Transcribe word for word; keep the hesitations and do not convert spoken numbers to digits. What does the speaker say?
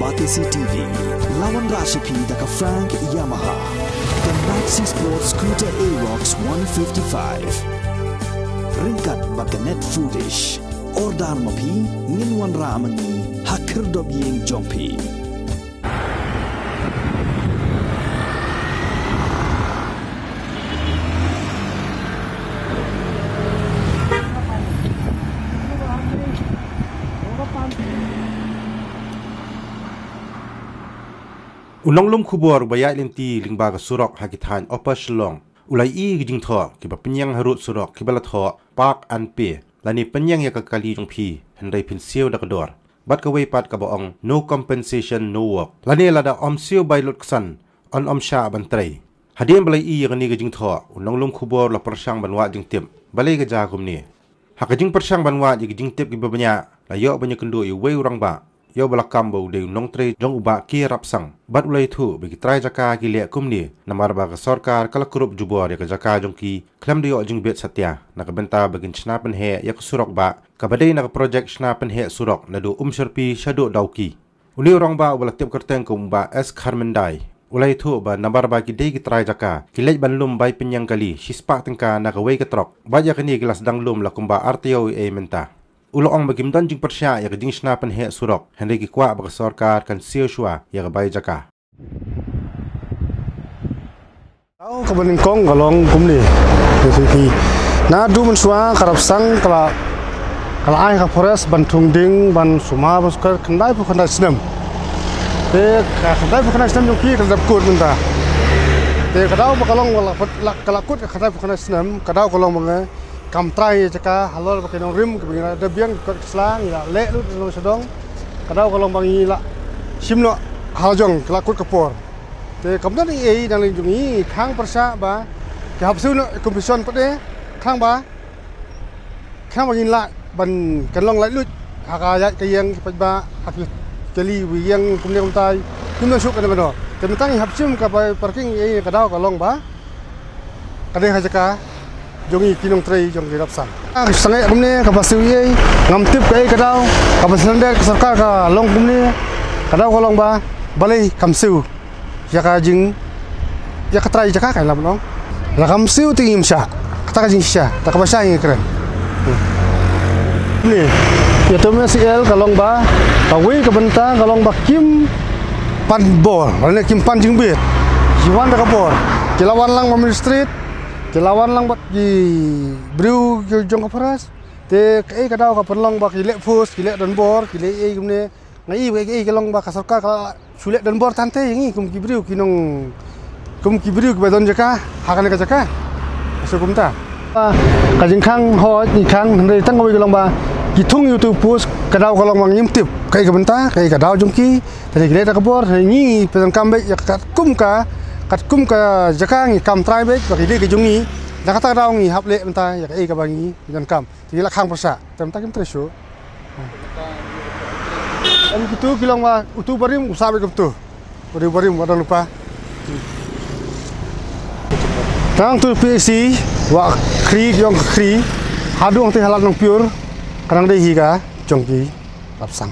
Batesi T V, la wanrah sha phi da ka Frank Yamaha, ka Maxi Sport Scooter Aerox one fifty-five. Ryngkat bad ka Net Foodish. Order ma phi, ngin wanrah ma ngi ha khyrdop ïing jong phi. U nonglum khubor ba ïaid lynti lyngba ka surok ha ki thaiñ Upper Shillong u la ïohi ki jingthoh kiba pynïeng harud surok kiba la thoh park and pay, lane pynïeng ïa ka kali jong phi hynrei phin siew da ka dor. Bad kawei pat kaba ong no compensation, no work. Lane lada ym siew bai lut ksan, yn ym shah ban trei. Hadien ba la ïohi ïa kane ka jingthoh, u nonglum khubor la pyrshang ban wad jingtip balei ka jia kumne. Ha ka jingpyrshang ban wad ïa ka jingtip kiba bniah, la ïoh ban ïakynduh ïa uwei u rangbah, ïoh ba la kam ba u dei u nongtrei jong u Bah K. Rapsang. Bad u la ïathuh ba ki trai jaka ki leh kumne namar ba ka sorkar ka la kurup jubor ïa ka jaka jong ki khlem da ïoh jingbit satia na ka bynta ba kin shna pynheh ïa ka surok bah, kaba dei na ka projek shna pynheh surok naduh Umshyrpi shaduh Dawki. Une u rangbah uba la tip kyrteng kum u Bah S. Kharmyndai u la ïathuh ba namar ba ki dei ki trai jaka, ki leit ban lum bai pynïeng kali shispah tyngka na kawei ka trok. Bad ïa kane ki la sdang lum la kumba artaïew ei mynta. U la ong ba kim don jingpyrshah ïa ka jingshna pynheh surok, hynrei ki kwah ba ka sorkar kan siew shuwa ïa ka bai jaka. Tau kaba nyngkong ka long kumne. Naduh mynshuwa ka Rapsang ka la, ka la ai ka forest ban thung ding, ban sumar, ban sukar khyndai phew khyndai snem. Te ka khyndai phew khyndai snem jong ki ka la dep kut mynta. Te ka daw ba ka long ba la, la, ka la kut ka khyndai phew khyndai snem, ka daw ka long ba ngi kam trai ïa jaka halor ba ki nongrim kiba ngi la dep biang ki kot ki sla, ngi la leh lut sha dong sha dong. Ka daw ka long ba ngi la shim noh ha la jong, ka la kut ka por. Te kam don ei ei nangne jong ngi, khang pyrshah ba ki hap siew noh compensation pat de, khang ba, khang ba ngin lah ban kan long laitluid ha ka ïaid ka ïeng ki paidbah, ha ki kali ba ïeng kumne kumtai. Kim don shuh kano kano. Te mynta ngi hap shim ka bai parking ei, ka daw ka long ba ka dei ha jaka jong ngi ki nongtrei jong ki Rapsang. Ka sangeh kumne kaba siew ei, ngam tip kaei ka daw, kaba surrender ka sorkar ka long kumne, ka daw ka long ba balei kam siew ïa ka jing, ïa ka trai jaka ka lam nong. La kam siew te ngim shah, kata ka jingshisha, ta kaba shah ngi kren. Ni, ïa to me C L ka long ba, kawei ka bynta ka long ba kim pan bor, lane kim pan jingbit. Ki wan da ka bor, ki la wan lang ba Main Street, ki la wan lang ba ki briew ki jong ka forest. Te kaei ka daw ka pynlong ba ki leh force, ki leh donbor, ki leh ei kumne. Nga i ba kaei ka long ba ka sorkar ka la shu leh donbor tang te ïa ngi kum ki briew ki nong, kum ki briew kiba don jaka ha kane ka jaka. Shu kumta. Ka jingkhang hooid ngi khang, hynrei tang kawei ka long ba ki thung ïa utu u post, ka daw ka long ba ngim tip kaei ka bynta, kaei ka daw jong ki. Te ki leh da ka bor, ngi pyndonkam beit ïa ka katkum ka, katkum ka jaka ngi kam trai beit ba ki dei ka jong ngi. Na kata ka daw ngi hap leh mynta ïa kaei kaba ngi pyndonkam. Te ngi la khang pyrshah, te mynta kim trei shuh. Em, kitu ki long ba utu barim u sah beit kumtu. Utu barim wat dang lypa. Tang tu P A C, Wah Khri, jong ka Khri, haduh hangtei ha Lad Nongpyur, ka dang dei hi ka jong ki Rapsang.